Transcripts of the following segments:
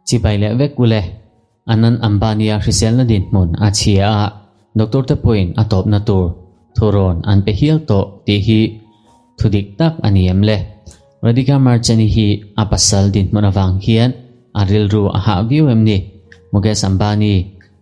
Chibai leh vek ule, Anand Ambani-a hriselna dinhmun a chhia a, doctor te pawhin a tawpna tur thurawn an pe hial tawh tih hi thu dik tak a ni em le? Radhika Merchant-i hi a pasal dinhmun avang hian a rilru a hah viau em ni? Mukesh Ambani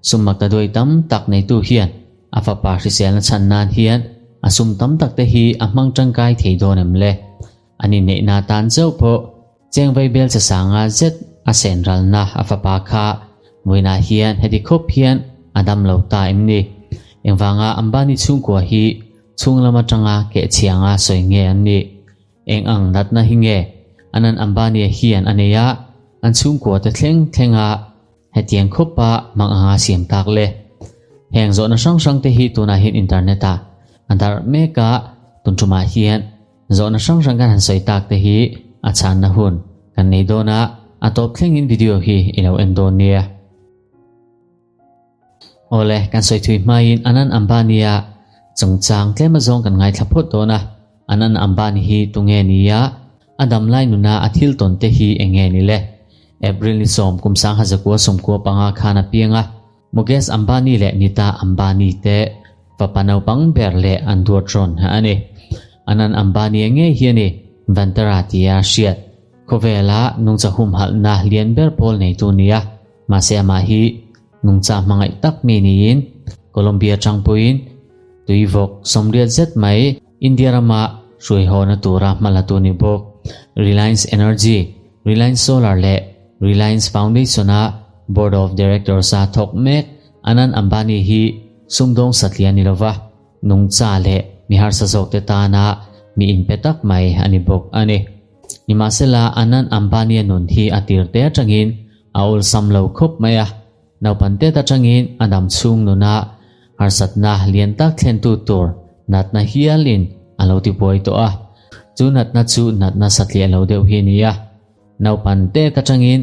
sum maktaduai tam tak neitu hian a fapa hriselna chhan nan hian a sum tam tak te hi a hmang tangkai thei dawn em le? An inneihna tan chauh pawh cheng vaibel che sanga zet a sen ralna a fapa kha vawiinah hian heti khawp hian a dam lo ta em ni? Engvanga Ambani chhungkua hi chhung lam atanga kehchhianga sawi nge an nih? Eng ang natna hi nge Anand Ambani-a hian a nei a, an chhungkua te thleng thlenga Hetiang khawpa mang anga siam tak le. Heng zawhna hrang hrang te hi tunah hian internet ah a darh mek a, tun tumah hian zawhna hrang hrang kan han sawi tak te hi a chhanna hun kan nei dawn a, a tawp thlengin video hi i lo en dawn nia. Awle, kan sawi thui hmain Anand Ambani-a chungchang tlem azawng kan ngaithla phawt dawn a, Anand Ambani hi tunge nia A damlai nuna a thil tawn te hi eng nge ni le? April ni sawm kum sangha zakua sawmkua panga khan a piang a, Mukesh Ambani leh Nita Ambani te fapa naupang ber leh an duat rawn a ni. Anand Ambani a ngei hi a ni, Vantara tia hriat. Khawvela nungcha humhalhna lian ber pawl neitu nia, mahse amah hi nungcha hmangaih tak mi niin Colombia tangpuiin tuivawk sawmriat zet mai India rama hruaihawna tura hmalatu ni bawk Reliance Energy, Reliance Solar leh Reliance Foundation-a Board of Directors-a thawk mek Anand Ambani hi sumdawng satliah ni lova nungcha leh mi harsa zawkte tana mi inpe tak mai a ni bawk a ni. Nimahsela, Anand Ambani-a nun hi a tir te atangin a awlsam lo khawp mai a. Naupan tet atangin a dam chhung nuna harsatna lian tak thlentu tur natna hialin a lo ti buai tawh a. Chu natna chu natna satliah lo deuh hi a ni a. Naupan tet atangin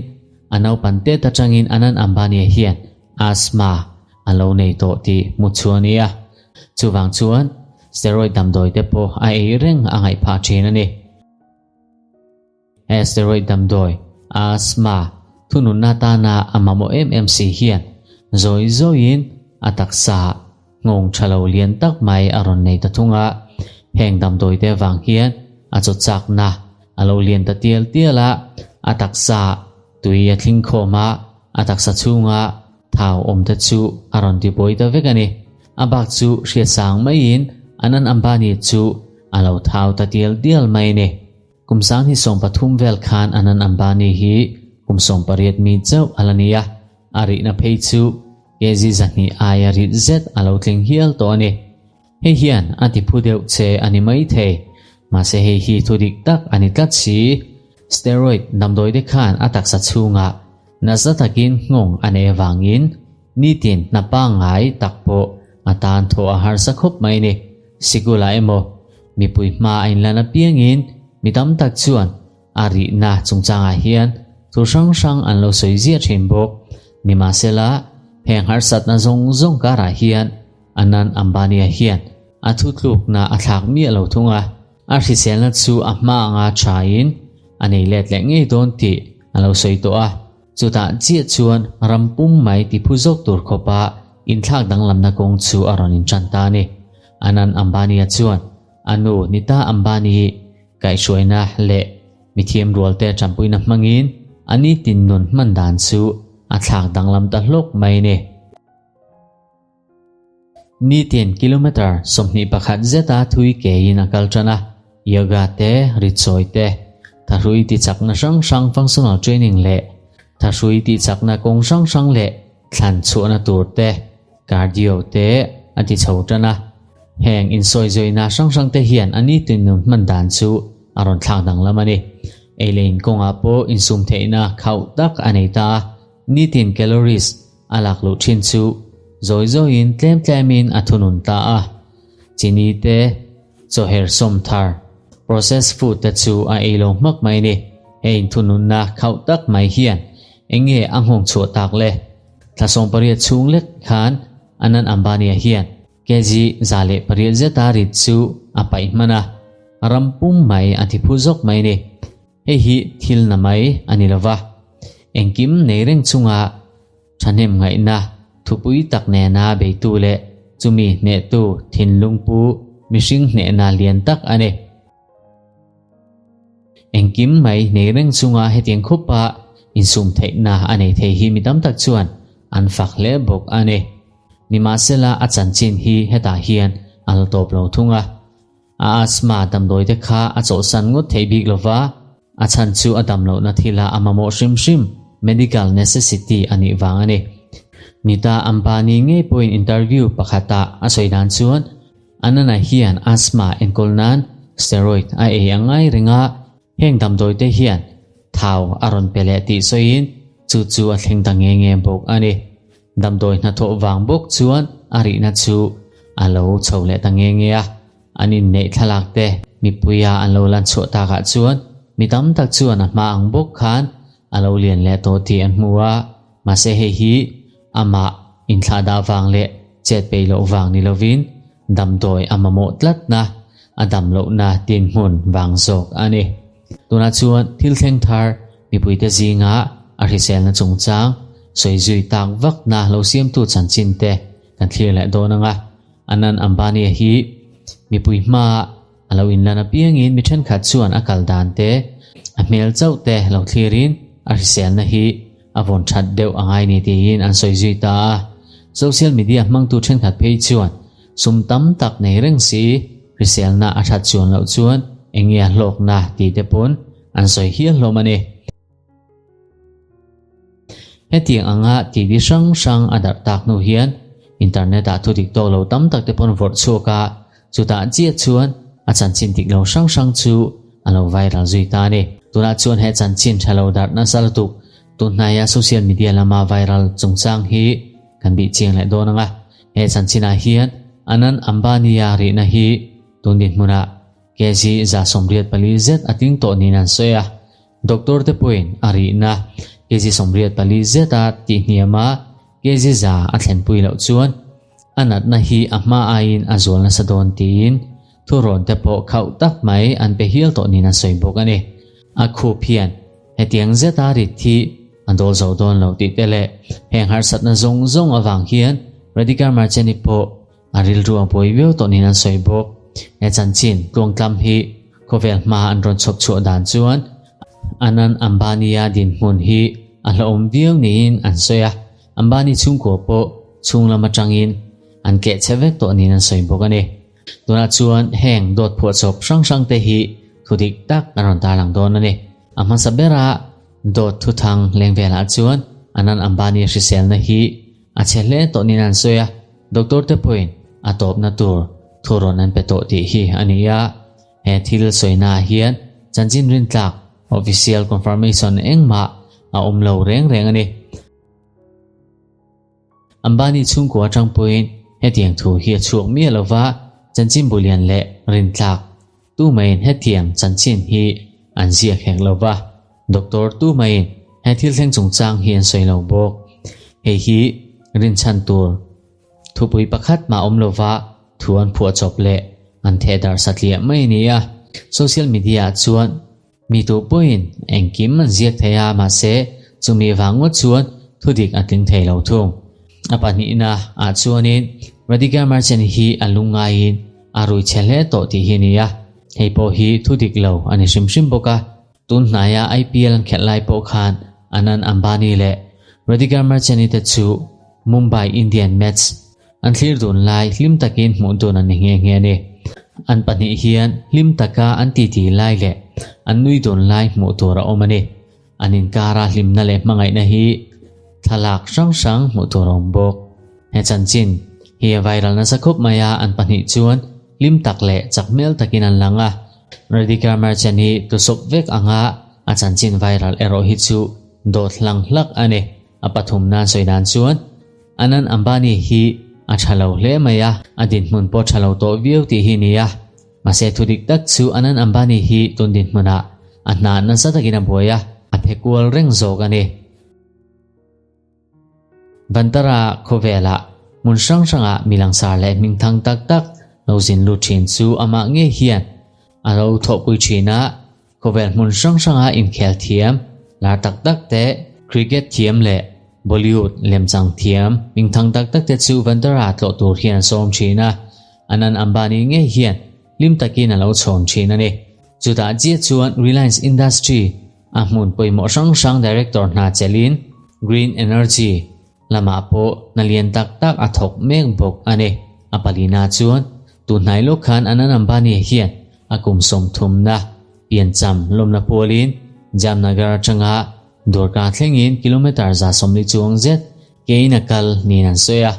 a naupan tet atangin Anand Ambani-a hian asthma a lo nei tawh tih hmu chu a ni a. Chuvang chuan steroid damdawi te pawh a ei reng a ngaih phah thin a ni. He steroid damdawi, asthma, thununna atana a mamawh em em si hian zawi zawiin a taksa nghawng tha lo lian tak mai a rawn nei ta thung a. Heng damdawi te avang hian a chaw chakna a lo lian ta tial tial a, a taksa tui a thling khawm a, a taksa chhunga thau awm te chu a rawn ti buai ta vek a ni. A bak chu hriatsang maiin Anand Ambani chu a lo thau ta tial tial mai a ni. Kum sang hi 13 vel khan Anand Ambani hi kum 18 mi chauh a la ni a, a rihna phei chu kg 200 aia rit zet a lo tling hial tawh a ni. Hei hian a ti phu deuh che a ni maithei, mahse hei hi thu dik tak a ni tlat si. Steroid damdawi te khan a taksa chhungah nasa takin nghawng a nei avangin nitin hna pangngai tak pawh a tan thawh a harsa khawp mai a ni. Sikula emaw mipui hma a inlan apiangin mi tam tak chuan a rihna chungchangah hian thu hrang hrang an lo sawi ziah thin bawk. Nimahsela, heng harsatna zawng zawng karah hian Anand Ambani-a hian a thutlukna a thlak miah lo thung a, a hriselna chu a hma anga thain a nei let leh ngei dawn tih a lo sawi tawh a. Chutah chiah chuan ram pum mai tiphu zawk tur khawpa inthlak danglamna kawng chu a rawn intan ta a ni. Anand Ambani-a chuan a nu Nita Ambani kaihhruaina leh mithiam rualte tanpuina hmangin a nitin nun hman dan chu a thlak danglam ta hlawk mai a ni. Nitin kilometre 21 zeta thui kein a kal tan a, yoga te, ritsawi te, thahrui tichakna hrang hrang functional training leh thahrui tichakna kawng hrang hrang leh thlan chhuahna tur te, cardio te a ti chho tan a. Heng insawizawiina hrang hrang te hian a nitin nun hman dan chu a rawn thlak danglam a ni. Ei leh in kawngah pawh insum theihna khauh tak a nei ta a, nitin calories A lak luh thin chu zawi zawiin tlem tlemin a thunun ta a. Chini te, chawher sawm thar, processed food te chu a ei lo hmak mai ni. He inthununna khauh tak mai hian eng nge a nghawng chhuah tak le? Thla 18 chhung lek khan Anand Ambani-a hian kg 108 zeta rit chu a paih hman a, ram pum mai a ti phu zawk mai ni. Hei hi thil na mai a ni lova, engkim nei reng chunga thahnem ngaihna thupui tak nena beitu leh chumi hnehtu thinlung pu mihring hnehna lian tak a ni. Engkim mai nei reng chunga hetiang khupa insum theihna a nei thei hi mi tam tak chuan an fak hle bawk a ni. Nimahsela a chanchin hi hetah hian a la tawp lo thung a. A asthma damdawi te kha a chawlhsan ngawt theih bik lova, a chhan chu a dam lohna thila a mamawh hrim hrim, medical necessity, a nih vang a ni. Nita Ambani ngei pawhin interview pakhatah a sawi dan chuan Anana hian asthma enkawl nan steroid a ei a ngai reng a, heng damdawi te hian thau a rawn pe leh tih sawiin chu chu a thleng ta nge nge bawk a ni. Damdawi hnathawh vang bawk chuan a rihna chu a lo chho leh ta nge nge a, an inneih thlalak te mipuia an lo lan chhuah takah chuan mi tam tak chuan a hma ang bawk khan a lo lian leh tawh tih an hmu a, mahse hei hi amah inthlahdah vang leh chet peih loh vang ni lovin damdawi a mamawh tlatna, a dam lohna dinhmun vang zawk a ni. Tunah chuan thil thleng thar mipuite zinga a hriselna chungchang sawi zui tak vakna lo siamtu chanchin te kan thlir leh dawn ang a. Anand Ambani-a hi mipui hmaa a lo inlan apiangin mi thenkhat chuan a kal dan te, a hmel chauh te lo thlirin a hriselna hi a vawn that deuh a ngai ni tiin an sawi zui ta a. Social media hmangtu thenkhat phei chuan sum tam tak nei reng si hriselna a that chuan loh chuan eng nge a hlawkna tih te pawn an sawi hial hlawm a ni. Hetiang anga TV hrang hrang a darh tak hnu hian internet ah thu dik tawk lo tam tak te pawn vawrh chhuak a, chutah chiah chuan a chanchin dik lo hrang hrang chu a lo viral zui ta a ni. Tunah chuan he chanchin tha lo darh nasa lutuk tunhnaia social media lama viral chungchang hi kan bih chiang leh dawn ang a, he chanchinah hian Anand Ambani-a rihna hi tun dinhmunah kg 184 zet a tling tawh niin an sawi a. Doctor te pawhin a rihna kg 84 zeta tihhniam a kg 100 a thlenpui loh chuan a natna hi a hma aiin a zual nasa dawn tiin thurawn te pawh khauh tak mai an pe hial tawh niin an sawi bawk a ni. A khup hian hetiang zeta rit hi a dawl zo dawn lo tih te leh heng harsatna zawng zawng avang hian Radhika Merchant-i pawh A rilru a buai viau tawh niin an sawi bawk. He chanchin tluangtlam hi khawvel hma an rawn chhawp chhuah dan chuan Anand Ambani-a dinhmun hi a hlauhawm viau niin an sawi a, Ambani chhungkua pawh chhung lam atangin an keh chhe vek tawh niin an sawi bawk a ni. Tunah chuan heng dawt phuahchawp hrang hrang te hi thu dik tak an rawn tarlang dawn a ni. A hmasa bera dawt thuthang leng velah chuan Anand Ambani hriselna hi A chhe hle tawh niin an sawi a, doctor te pawhin a tawpna tur thurawn an pe tawh tih hi a ni a. He thil sawina ah hian chanchin rintlak, official confirmation, engmah a awm lo reng reng a ni. Ambani chhungkua atang pawhin hetiang thu hi a chhuak miah lova, chanchin bulian leh rintlak Tumaiin hetiang chanchin hi an ziak hek lo va, doctor tumaiin he thil thleng chungchang hi an sawi lo bawk. Hei hi rinchhan tur thupui pakhat mah awm lo va, thu an phuah chawp leh an theh darh satliah mai a ni a. Social media ah chuan mi tu pawhin engkim an ziak thei a, mahse chumi vang ngawt chuan thudik a tling thei lo thung. A pahnihna ah chuanin Radhika Merchant hi a lungngaiin A rui chhe hle tawh tih hi a ni a, hei pawh hi thu dik lo a ni hrim hrim bawk a. Tun hnaia IPL an khelh lai pawh khan Anand Ambani leh Radhika Merchant-i te chu Mumbai Indian match an thlir dun lai hlim takin hmuh dun an ni nghe nghe a ni. An pahnih hian hlim taka an titi lai leh an nui dun lai hmuh tur a awm a ni. An inkara hlimna leh hmangaihna hi thlalak hrang hrang hmuh tur a awm bawk. He chanchin hi a viral nasa khawp mai a, an pahnih chuan hlim tak leh chak hmel takin an lang a. Radhika Merchant hi tlusawp vek anga a chanchin viral erawh hi chu dawt hlang hlak a ni. A pathum nan sawi dan chuan Anand Ambani hi a tha lo hle mai a, a dinhmun pawh tha lo tawh viau tih hi a ni a. Mahse thu dik tak chu Anand Ambani hi tun dinhmunah a hna nasa takin a buai a, a phe kual reng zawk a ni. Vantara khawvelah hmun hrang hrangah mi langsar leh hmingthang tak tak lo zin lut thin chu amah ngei hian a lo thawhpui thin a. Khawvel hmun hrang hranga inkhel thiam lar tak tak te, cricket thiam leh Bollywood lemchang thiam hmingthang tak tak te chu Vantara tlawh tur hian a sawm thin a, Anand Ambani ngei hian hlim takin a lo chhawn thin a ni. Chutah chiah chuan Reliance Industry a hmun pawimawh hrang hrang director hna chelhin Green Energy lamah pawh hna lian tak tak a thawk mek bawk a ni. A palina chuan tunhnai lawk khan Anand Ambani hian a kum sawmthumna piancham lawmna pualin Jamnagar atanga Dwarka thlengin kilometre 140 chuang zet kein a kal niin an sawi a.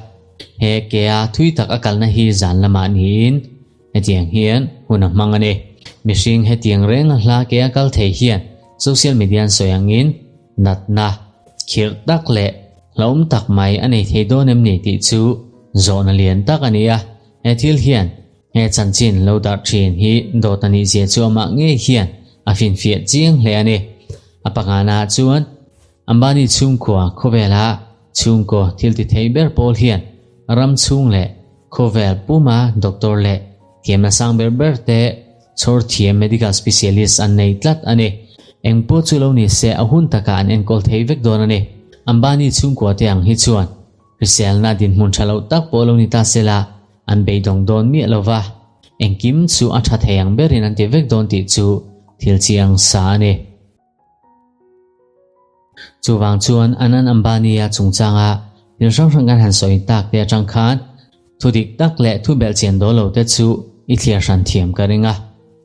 He kea thui tak a kalna hi zan lamah niin hetiang hian hun a hmang a ni. Mihring hetiang reng a hla kea kal thei hian social media an sawi angin natna khirh tak leh hlauhawm tak mai a nei thei dawn em ni tih chu zawhna lian tak a ni a. He thil hian He chanchin lo darh thin hi dawt a nihzia chu amah ngei hian a finfiah chiang hle a ni. A pakana chuan Ambani chhungkua khawvela chhungkaw thil ti thei ber pawl hian ram chhung leh khawvel puma doctor leh thiamna sang ber ber te chhawr thiam medical specialist an nei tlat a ni. Eng pawh chu lo ni se a hun takah an enkawl thei vek dawn a ni. Ambani chhungkua te ang hi chuan Hriselna dinhmun tha lo tak pawh lo ni ta sela, an beidawng dawn miah lo va, engkim chu a tha thei ang berin an ti vek dawn tih chu thil chiang sa a ni. Chuvang chuan Anand Ambani-a chungchanga thil hrang hrang kan han sawi tak te atang khan thu dik tak leh thu belhchian dawl lo te chu i thliar hran thiam ka ring a.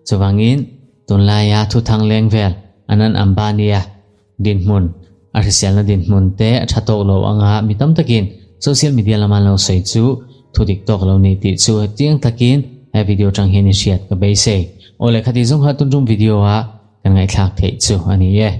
Chuvangin tunlaia thu thang leng vel Anand Ambani-a Dinhmun, A hriselna dinhmun te a tha tawk lo anga mi tam takin social media lama an lo sawi chu thu dik tawk lo ni tih chu hetiang takin he video atang hian i hriat ka beisei. Aw lehkha tih zawng kha tuntum video a kan ngaihthlak theih chu a ni e.